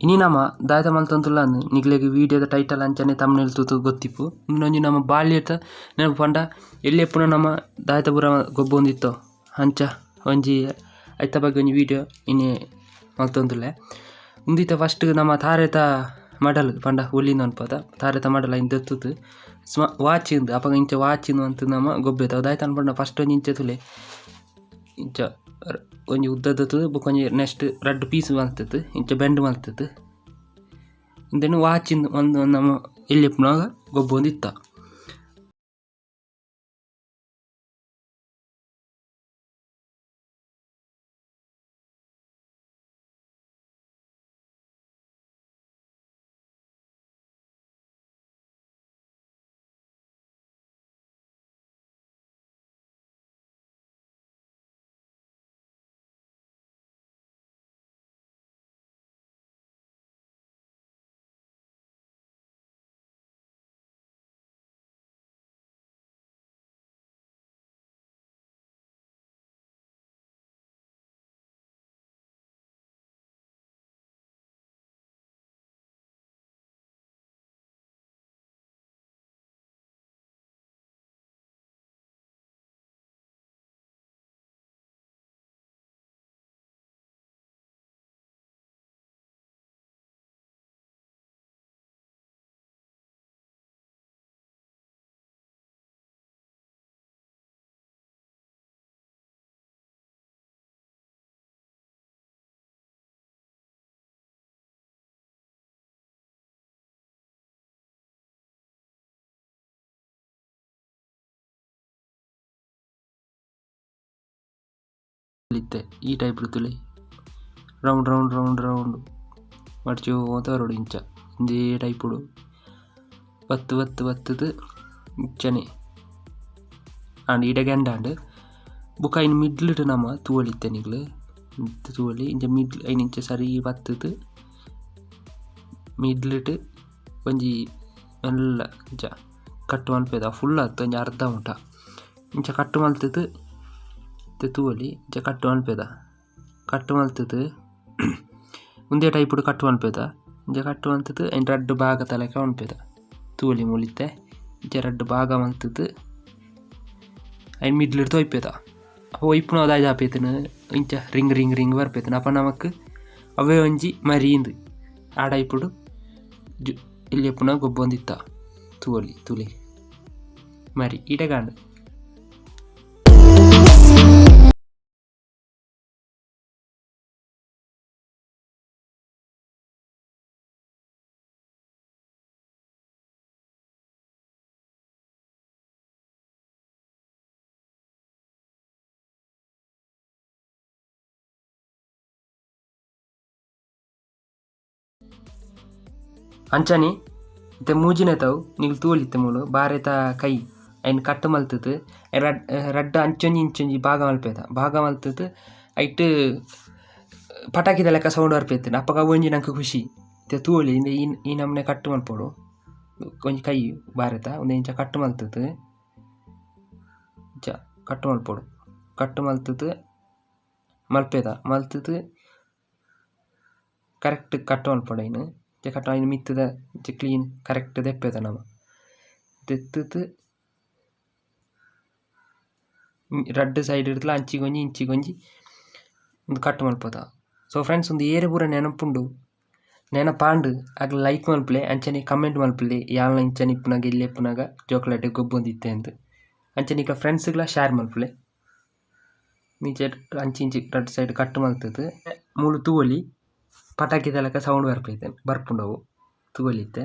ಇನಿ ನಮ ದಾದ ಮಲ್ತೊಂದುಲ್ಲ ನಿಕ್ಲೆಗ್ ವೀಡಿಯೋದ ಟೈಟಲ್ ಅಂಚನೆ ತಮ್ನೇಲ್ ತೂತು ಗೊತ್ತಿಪ್ಪು. ಉಂದೊಂಜಿ ನಮ್ಮ ಬಾಲ್ಯದ ನೆನಪು ಪಂಡ ಎಲ್ಲಿ ಎಪ್ಪುನ ನಮ ದಾದ ಪೂರ ಗೊಬ್ಬೊಂದಿತ್ತೋ ಅಂಚ ಒಂಜಿ ಐತ ಬಗ್ಗೆ ಒಂಜಿ ವೀಡಿಯೋ ಇನಿ ಮಲ್ತೊಂದುಲ್ಲೆ. ಉಂದಿತ ಫಸ್ಟ್ ನಮ್ಮ ತಾರೆತ ಮಡಲ್ ಪಂಡ ಒಲಿಂದ ಅನ್ಪದ ತಾರೆತ ಮಡಲ್ ಐನ್ ದೆತ್ತುದು ವಾಚ್ ಇಂದು ಅಪಗ ಇಂಚ ವಾಚ್ ಇಂದು ಅಂತ ನಮ್ಮ ಗೊಬ್ಬೆತ ದಾಯ್ತ ಅನ್ಪಂಡ ಫಸ್ಟ್ ಒಂಜಿ ಇಂಚ ತುಲೆ ಇಂಚ ಒಂಜಿ ಉದ್ದ ದೆತ್ತುದು ಬೊಕ ಒಂಜಿ ನೆಕ್ಸ್ಟ್ ರಡ್ಡ್ ಪೀಸ್ ಮಲ್ತುದು ಇಂಚ ಬೆಂಡ್ ಮಲ್ತುದು ಇಂದೆನ್ ವಾಚ್ ಇಂದು ಒಂದು ನಮ್ಮ ಎಲ್ಲಿ ಎಪ್ಪುನಗ ಗೊಬ್ಬೊಂದಿತ್ತ. ಇತ್ತೆ ಈ ಟೈಪ್ ತುಲೆ ರೌಂಡ್ ರೌಂಡ್ ರೌಂಡ್ ರೌಂಡ್ ಮಡ್ಚೋತ ಬರೋಡು ಇಂಚ ಇಂದೇ ಟೈಪುಡು ಬತ್ತು ಬತ್ತು ಬತ್ತುದು ಇಂಚನೆ ಆಂಡ್ ಇಡೆ ಗೆಂಡಾಂಡ್ ಬೊಕ ಐನ್ ಮಿಡ್ಲ್ ನಮ ತೂವೊಲಿತ್ತೆ ನಿಕ್ಲು ತೂವೊಲಿ ಇಂಚ ಮಿಡ್ಲ್ ಐನ್ ಇಂಚ ಸರಿ ಬತ್ತುದು ಮಿಡ್ಲ್ ಒಂಜಿ ಮೆಲ್ಲ ಇಂಚ ಕಟ್ ಮನ್ಪೆದ ಫುಲ್ ಅತ್ತ್ ಒಂಜಿ ಅರ್ಧ ಮುಟ ಇಂಚ ಕಟ್ ಮಲ್ತುದು ತೂವೊಲಿ ಇಂಚ ಕಟ್ ಮನ್ಪೆದ ಕಟ್ ಮಲ್ತುದು ಉಂದೇ ಟೈಪುಡು ಕಟ್ ಮನ್ಪೆದ ಇಂಚ ಕಟ್ ಮಲ್ತುದು ಐನ್ ರಡ್ಡ್ ಭಾಗ ತಲಕ ಮನ್ಪೆದ ತೂವೊಲಿ ಮೂಲಿತ್ತೆ ಇಂಚ ರಡ್ಡ್ ಭಾಗ ಮಲ್ತುದು ಐನ್ ಮಿಡ್ಲ್ ತೊಯ್ಪೆದ ಅಪ ಒಯ್ಪುನ ದಾದ ಆಪೇತುನು ಇಂಚ ರಿಂಗ್ ರಿಂಗ್ ರಿಂಗ್ ಬರ್ಪೇತುನು ಅಪ ನಮಕ್ ಅವೇ ಒಂಜಿ ಮರೀಂದು ಆ ಟೈಪುಡು ಎಲ್ಯಪ್ಪುನ ಗೊಬ್ಬೊಂದಿತ್ತ ತೂವೊಲಿ ತುಲೆ ಮರಿ ಇಡೆಗಾಂಡ್. ಅಂಚನೆ ಇತ್ತೆ ಮೂಜಿನೆತವು ನಿಕ್ಲು ತೂವೊಲಿತ್ತೆ ಮೂಲು ಬಾರೆತ ಕೈ ಐನ್ ಕಟ್ ಮಲ್ತುದು ರಡ್ಡ್ ಅಂಚೊಂಜಿ ಇಂಚೊಂಜಿ ಭಾಗ ಮಲ್ಪೆದ ಭಾಗ ಮಲ್ತುದು ಐಟ್ ಪಟಾಕಿದ ಲೆಕ್ಕ ಸೌಂಡ್ ಬರ್ಪೇತ್ಂಡ್ ಅಪಗ ಅವೊಂಜಿ ನಂಕ್ ಖುಷಿ ಇತ್ತೆ ತೂವೊಲಿ ಇಂದು ಈ ನಮೂನೆ ಕಟ್ ಮಲ್ಪೊಡು ಒಂಜಿ ಕೈ ಬಾರೆತ ಉಂದು ಇಂಚ ಕಟ್ ಮಲ್ತುದು ಇಂಚ ಕಟ್ ಮಲ್ಪೊಡು ಕಟ್ ಮಲ್ತುದು ಮಲ್ಪೆದ ಮಲ್ತುದು ಕರೆಕ್ಟ್ ಕಟ್ ಮಲ್ಪೊಡು ಐನ್ ಇಂಚ ಕಟ್ ಐನ್ ಮಿತ್ತುದ ಇಂಚ ಕ್ಲೀನ್ ಕರೆಕ್ಟ್ ದೆಪ್ಪೆದ ನಮ ದೆತ್ತುದು ರಡ್ಡ್ ಸೈಡ್ ಡ್ಲ ಅಂಚಿಗೊಂಜಿ ಇಂಚಿಗೊಂಜಿ ಉಂದು ಕಟ್ ಮಲ್ಪೊದ. ಸೊ ಫ್ರೆಂಡ್ಸ್ ಉಂದು ಏರೆ ಪೂರ ನೆನಪುಂಡು ನೆನಪಾಂಡ್ ಅಗ್ಲ್ ಲೈಕ್ ಮಲ್ಪುಲೆ ಅಂಚನೆ ಕಮೆಂಟ್ ಮಲ್ಪುಲೆ ಯಾನ್ಲ ಇಂಚನೆ ಇಪ್ಪುನಗ ಎಲ್ಯ ಇಪ್ಪುನಗ ಜೋಕುಲೆಡ್ ಗೊಬ್ಬೊಂದಿತ್ತೆ ಅಂದ್ ಅಂಚನೆ ನಿಕ್ಲ ಫ್ರೆಂಡ್ಸ್ ಗ್ಲಾ ಶೇರ್ ಮಲ್ಪುಲೆ. ಇಂಚ ಅಂಚಿ ಇಂಚಿ ರಡ್ಡ್ ಸೈಡ್ ಕಟ್ ಮಲ್ತುದು ಮೂಲು ತೂವೊಲಿ ಪಟಾಕಿದ ಲೆಕ ಸೌಂಡ್ ಬರ್ಪುಂಡು ಅವು ತೂವೊಲಿ ಇತ್ತೆ.